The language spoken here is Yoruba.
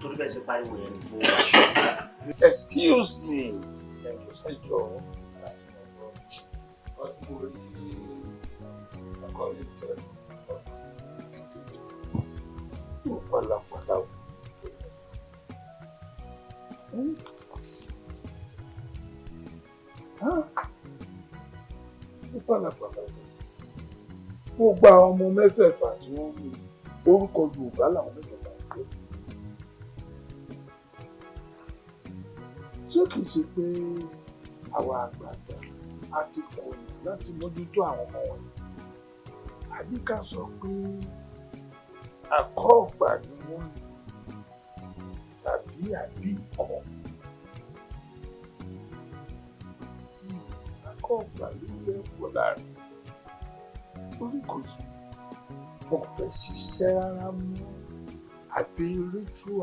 Torí bẹ́ẹ̀ ṣe pariwo yẹn ni mo wà ṣọ́. Excuse me. Ẹ jọ̀ọ́. Wọ́n ti mo rí akọ́lé tẹ̀ ọ́ pàlàpàlà o. Ó pàlàpàlà o. Gbogbo àwọn ọmọ mẹ́fẹ̀ẹ̀fà tí wọ́n mú, orúkọ Yorùbá làwọn mẹ́fẹ̀ẹ̀fà ń jẹ́. Ṣé kìí ṣe pé àwa àgbààgbà a ti kùnà láti mójútó àwọn ọmọ wọ̀nyí? Àbí ká sọ pé àkọ́ọ̀gbà ni wọ́n ní tàbí àbí ìkọ́? Àkọ́ọ̀gbà ló fẹ́ pọ̀ láàrin. Orí kò yí, wọn ò fẹ́ ṣiṣẹ́ rárá mọ́ àbí ritual.